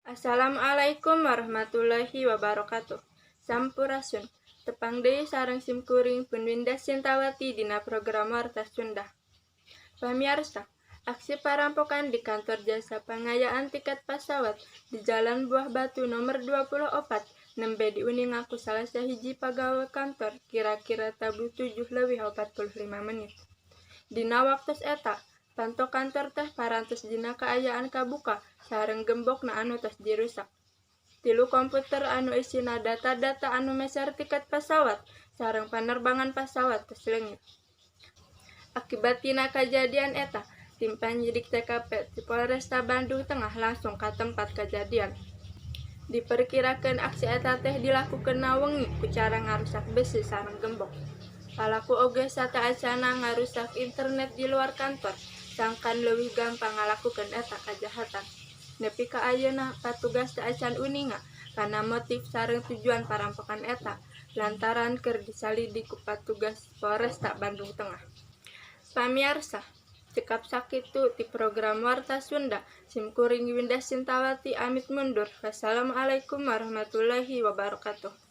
Assalamualaikum warahmatullahi wabarakatuh. Sampurasun. Tepang deui sareng simkuring Pun Winda Sintawati dina program Warta Sunda. Pamiarsa, aksi parampokan di kantor jasa pangayaan tiket pasawat di Jalan Buah Batu nomor 24 nembe diuninga ku salah sahiji pagawe kantor kira-kira tabuh 7.45. Dina waktos eta, panto kantor teh parantos dina kaayaan kabuka sareng gembokna anu tos dirusak. Tilu komputer anu isina data-data anu meser tiket pasawat sareng panerbangan pasawat tos leungit. Akibat tina kajadian eta, tim panyidik TKP ti Polresta Bandung Tengah langsung ka tempat kajadian. Diperkirakeun aksi eta teh dilakukeunna wengi ku cara ngarusak besi sareng gembok. Palaku oge sateuacanna ngarusak internet di luar kantor sangkan leuwih gampang ngalakukeun eta kajahatan. Nepi ka ayeuna patugas teu acan uninga kana motif sareng tujuan parampokan eta lantaran keur disalidik ku patugas Polresta Bandung Tengah. Pamiarsa, cekap sakitu ti program Warta Sunda. Simkuring Winda Sintawati amit mundur. Wassalamualaikum warahmatullahi wabarakatuh.